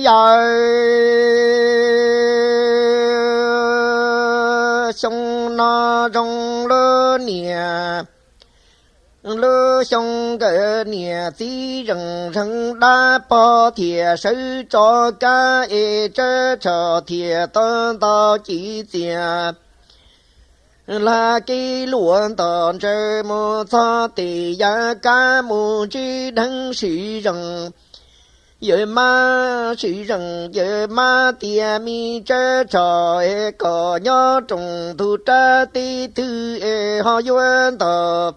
Yawm, xyoo no zoo lub niam, lub xyoo nkawd niam txiv zeem zeeg dab pog thiaj sawv tso kab es tsab tsho thiaj tau ntau ci txias. Hla kev luam ntom ntsaws mus txog tim yav kab mus ntsib dheev sim zeem. Yawm mab sim zeem, yawm mab tias me tsab tsho es kom nyob roos ntug rab teb twg es ho yuav ntom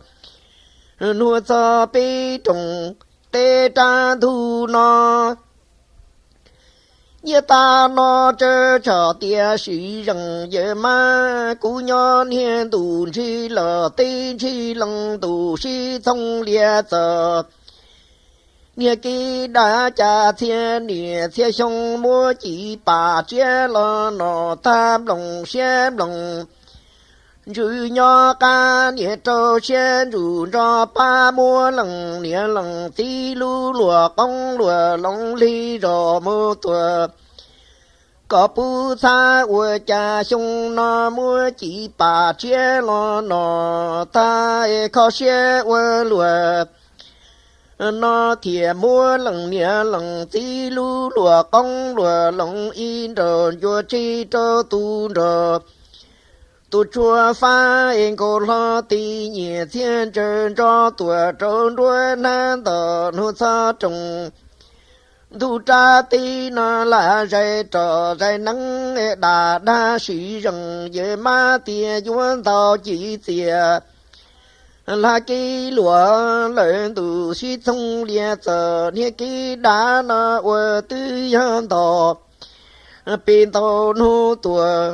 nuag txog peb roos teb rab ntug no. Nyiaj tas no tsab tsho tias sim zeem, yawm mab kuv nyob niag ntus ntshis los teb ntshis loo ntus sib txhooj lias txog. Niag kev dav cas txhia niam txhia xyoo muab ci pam tsiab los nom tag nploos siab nploos ntsws nyob qab niam rau siab ntsws nrog pab muab lees niam lees txiv lub luam qoob luam loov li zos mus tuag. Kom pub txhab ua cas xyoo no muab ci pam tsiab los nom tag es kho siab ua luam no thiaj muab lees niam lees txiv lub luam qoob luam loov ib nraus ncua tseg rau tus nraug. Tus tshuaj fab es nkaus hlo ti nyias txhiaj ntsaws nrog tuam rau nruab hnab ntom nug txog roos. Ntug rab teb no lam zais roj zais neeb dam dag sim zeem, yawm mab tias yuav ntau ci txias. Hla kev luam lawm ntus sib txhooj lias txog, niag kev dav no ua twb yog ntom pes ntau hnub tuam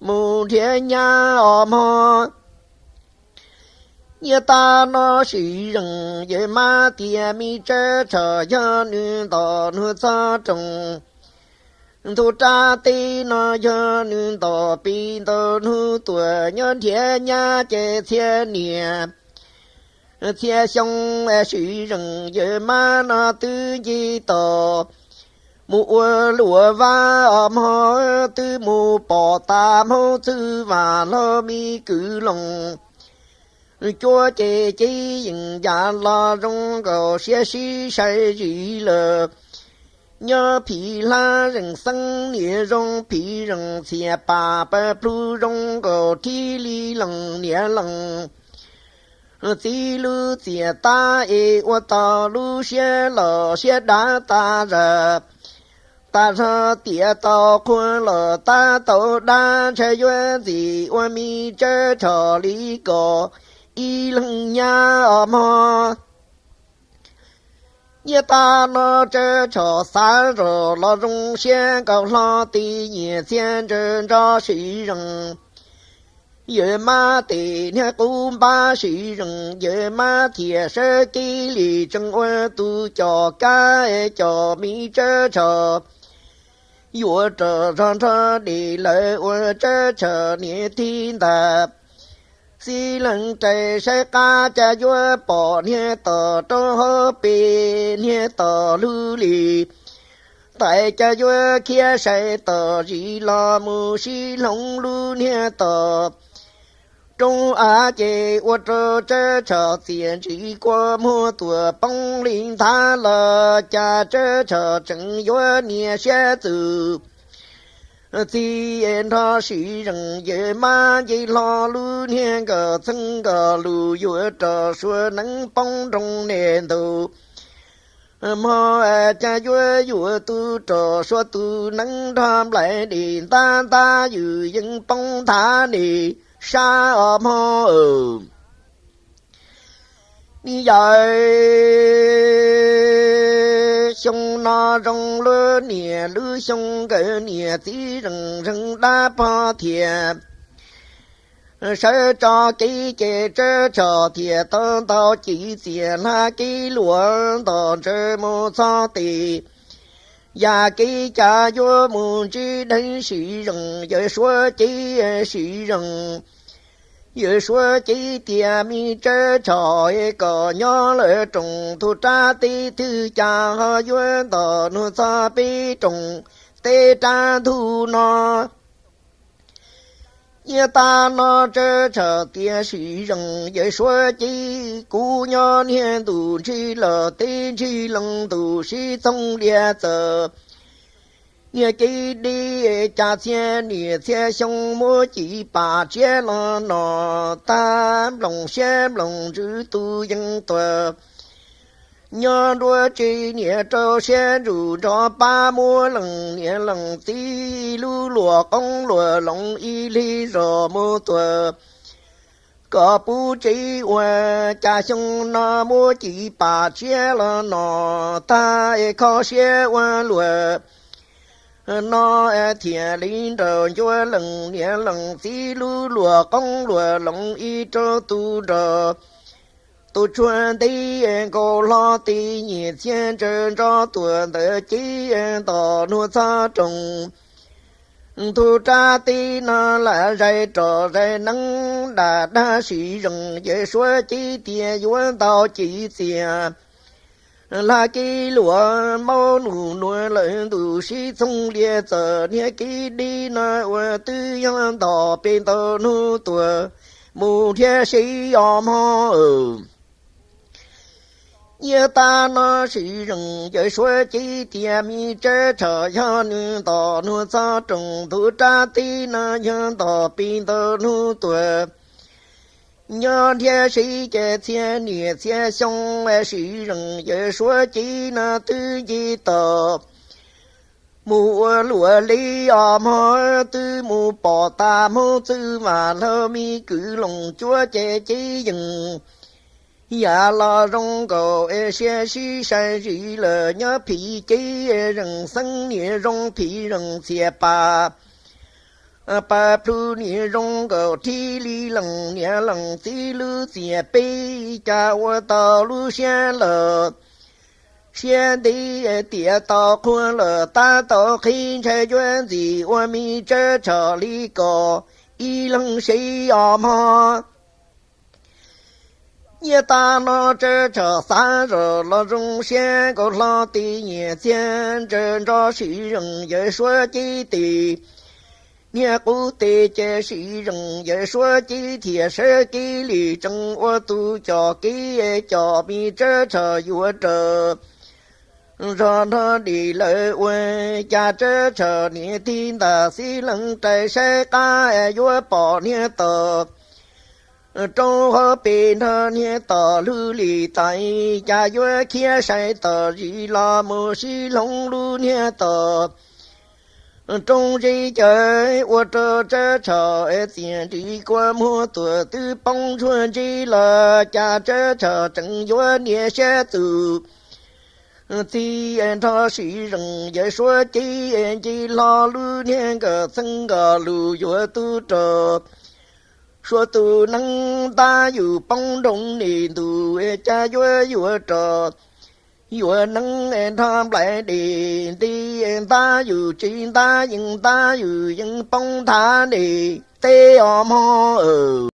mus nrhiav nyab os mog. Nyiaj tas no sim zeem, yawm mab tias me tsab tsho yog nws ntom nug txog roos. Ntug rab teb no yog nws ntom pes ntau hnub tuam nyob nrhiav nyab ces txhia niam txhia xyoo sim zeem, yawm mab no twb nce tos mus ua luam vab os mog, twb mus pom tas Hmoob Txwj Vam hlo me kwv loos. Cuab ces ceb yees yam los zoo nkaus siab sib sai zis lawm. Nyob phim hlab zeem xeeb niam zoo phim zeem txhias pam pawg plhu zoo nkaus thib li lees niam lees txiv lub txias tab es ua tau lub siab los siab dav tas zam. Tas zog tiav tau qhua los tab tau dab, ntshai yuav ntxim ua me tsab tsho li kom ib leeg nyab os mog. Nyiaj tas no tsab tsho xav zog los zoo siab nkaus hlo ti nyias txhia ntsaws nrog sim zeem. Yawm mab tes niag qub npab sim zeem, yawm mab thiaj sawv kev li tseem ua tus coj kab coj me tsab tsho yuav rov zog nrog dej lawm ua tsab tsho niam tij ntag. Xib leej rais saib qab cas yuav pom niag tom roob hauv pes niag tom lug li. Tais cas yuav khiav sai tom zis los mus sib hloov lub niag tom roob av ces ua rau tsab tsho txias ntsis kua muag tuam poob li nthav los cas tsab tsho tseem yuav nias siab txwm txij nrog sim zeem, yawm mab nce hlo lub niag nkawm txheej nkawm lus yuav rau suav neeb poob nroo niam ntug. Hmo cas yuav yuav tu rau suav tus neeb nrog nplaim dim ntab ntab ywm yeej poob nthav nim sab os mog. Ni yawm, xyoo no zoo lub niam lub xyoo nkawd niam txiv zeem zeeg dab pog thiaj sawv tso kev ces tsab tsho thiaj tau ntau ci txias hla kev luam ntom ntsaws mus txog tim yam kev cas yuav mus ntsib dheev sim zeem, yawm suav cev sim zeem. Yawm Suav Ceeb tias, Me Tsab Tshom, kom nyob lawm roos tus rab teb twg cas ho yuav ntom nuav txog peb roos teb rab ntug no? Nyob tag no Tsab Tshom tias, Sim zees Yawm Suav Ceeb, kuv nyob niag ntus ntsig los teb ntsig loo ntus sib txoog lias txawm, niag Ceeb dib cas txhiab niam txhiab xyoo muab ci pam tsiab los no tag, nploos siab nploos ntsws tus yeej tuag. Nyob nruab tsev niam rau siab ntsws nrov pab muab leej niam leej txiv lub luam qoob luam loov ib lig zog mus tuag. Kom puv tsev ua cas xyoo no muab ci pam tsiab los no tag, es kho siab ua luaj no thiaj li nraug ncua leej niam leej txiv lub luam qoob luam loov ib rau tus nraug. Tus tsuag nti nkaus hlo ti nyiam txhiab ntsaws nrov tuaj ntawm Ceeb ntom nuav txog roos tus rab teb no lam zais roj zais neeb dam dag sim zees Yawm Suav Ceeb tias yuav ntau ci txias laj kev luam maub num nuav lawm ntus sib txoog lias txawm, niag Ceeb dib no ua twb yog ntom peb ntau hnub tuag mus thiab seb os mog. Nyob tag no sim zees Yawm Suav Ceeb tias, Me Tsab Tshom, yog nws ntom nuav txog roos tus rab teb no yog ntom peb ntau hnub tuag nyob thiab seb ces txhiab niam txhiab xyoo. Sim zees Yawm Suav Ceeb no twb nce tau mus ua luam li os mog, twb mus pom tas Hmoob Txwj Vam Laug me kwv Loos Cuab ces Ceeb yeej yam los zoo nkaus es siab sib sai zis lawm nyob phim Ceeb zeem xeeb niam zoo phim zeem txias pas pas plhu niam zoo nkaus thib li leej niam leej txiv lub txias peb cas ua tau lub siab lawm. Siab ntev tiam tau qhuav lawm tab tau qhib ntshai cuab ntxim ua Me Tsab Tshom li kom ib leeg seb os mog. Nyob tag no Tsab Tshom xav zoj los zoo siab nkaus hlo ti nyiam txhiab ntsaws nrov sim zees Yawm Suav Ceeb tes. Niag qub tes ces sim zees Yawm Suav Ceeb thiaj sawv kev li tsees ua tus coj kev coj Me Tsab Tshom yuav raws zog nrog dim lawm ua cas Tsab Tshom niam tij ntag xib leej rais saib qab yuav pom niag tom roob hauv pes nrog niag tom lug li tais, cas yuav khiav sai tom zis los mus sib hloov lub niag tom roob zeb cawv ua rau Tsab Tshom txias nris kua muag tuam twb poob ntsuag ntsib los cas Tsab Tshom tseem yuav nias siab txuj txij nrog sim zees Yawm Suav Ceeb nce hlo lub niag nkawm txheej nkawm lug yuav tub rog. Suav tus neeb ntab yus poob nroo nim ntus cas yuav yuav rog, yuav neeb nrog nplaim dim nti ntab yus tsis ntab yeej ntab yus yeej poob nthav nim teb os mog.